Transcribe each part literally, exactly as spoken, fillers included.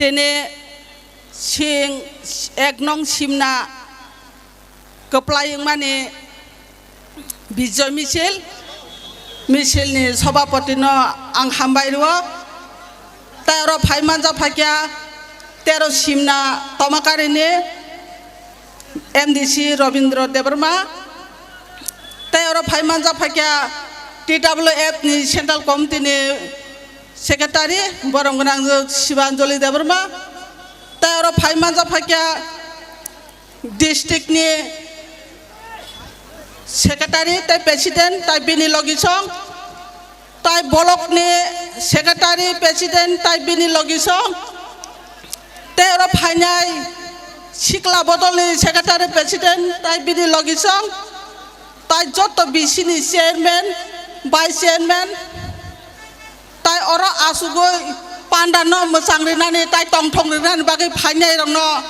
Tini sing ek nong simna kwplai wngmani Bijoy misil, misilni sobhapotino ang hambai rwo. Tei oro phai manja phaikha tero simna Tomakarini M D C Robindra Debbarma. Tei oro phai manja phaikha T W F ni Central Committee ni Secretary, borom gwnang Sibanjali Debbarma. Tei oro phai manja phaikha district ni secretary tei president tei bini logisong, tei block ni secretary, president tei bini logisong, tei oro phainai sikla bodol ni secretary, president tei bini logisong, tei joto B C ni chairman, vice chairman, tei oro asugwi panda no mwchang rinani tei tongthok rinani bagwi phainai rokno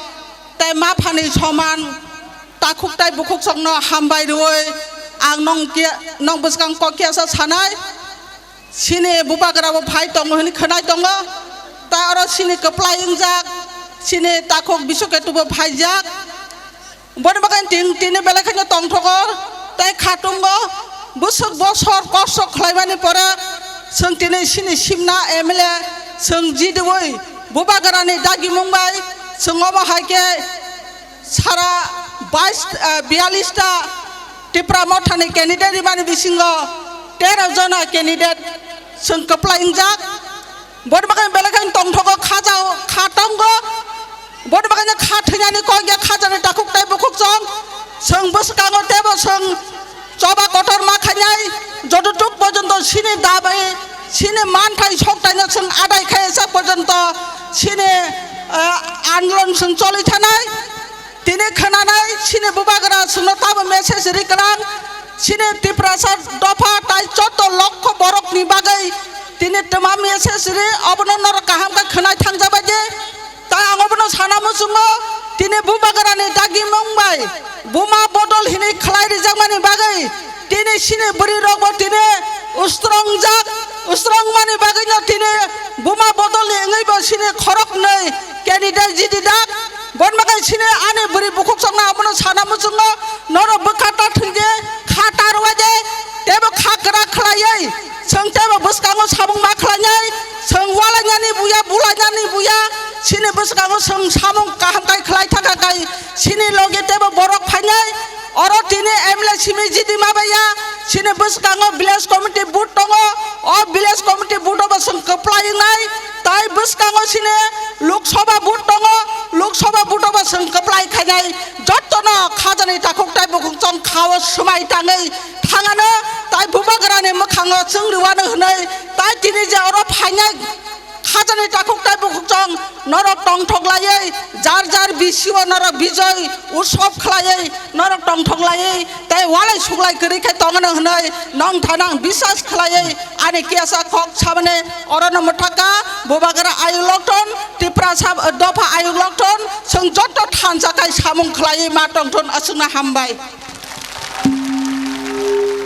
tei ma phani soman takhuk tei bukhuk songno hambai rwui ang nong kia, nong bwskang kok kiasa sanai. Sini bubagra bo phai tongo hwnwi khwnai tongo. Tei oro sini kwplai wngjak, sini takhuk Biswaketu bo phaijak. Boni bagwi tin-, tini belai kheno tongthogo tei khatungo. Bwswk bosor kosto khlaimani pore chwng tini sini simna M L A chwng jidiui bubagrani dagimung bai chwng omo hai khe sara bais, eh, biyalish ta Tipra Mothani candidate rimani bisingo tero jona candidate chwng kwplai wngjak. Boni bagwi belai kheno tongthogo, khaja-, kha tongo. Boni bagwino kha thwinani kok ya, khajani takhuk tei bukhuk chwng. Chwng bwskango teibo chwng choba kotor ma khainai. Jototuk porjonto sini dabai, sini manthai soktaino chwng adai khaiya sak porjonto sini, eh, andolon chwng choli thanai. Tini khwnanai sini bubagra chwngno tamo message ri kwrang. Sini Tiprasa dopha tai joto lokho borokni bagwi tini twma message ri, obono norok kaham khe khwnai thangjabai di. Tai ang obono sana muchungo, tini bubagrani dagimung bai buma bodol hinwi khlai rijakmani bagwi tini sini bwrwi rokbo tini ustrongjak, ustrongmani bagwino tini buma bodolni wngwibo sini khoroknwi candidate jidijak. Boni bagwi sini ani bwrwi bukhuk chongna omono sana muchungo, norok bwkha ta thwngdi, kha ta rwadi, teibo kha kwrak khlaiwi chwng teibo bwskango samung ma khlainai, chwng walainani buya, bulainani buya, sini bwskango chwng samung kaham kai khlai thaka kai, sini logi teibo borok phainai, oro tini M L A simi jidi ma baiya, sini bwskango village committee booth tongo, o village committee booth o bo chwng kwplai wngnai, tai bwskango sini Lok Sabha booth tongo, Lok Sabha booth o bo chwng kwplai khainai, jotono khajani takhuk tai bukhuk chwng khao swmai tangwi thangano, tai bubagrani mwkhango chwng rwano hwnwi, tai tini je oro phainai khajani takhuk tai bukhuk chwng norok tongthok laiwi jar jar B C o norok bijoi utsob khlaiwi norok tongthok laiwi tei walai suklai kwrwi khe tongano hwnwi nong thanang bisas khlaiwi ani kiyasa kok samani orono mwthaka bubagra ayuk lokthon Tiprasa dopha ayuk lokthon chwng joto thansa khai samung khlaiwi ma tongthon aswkno hambai.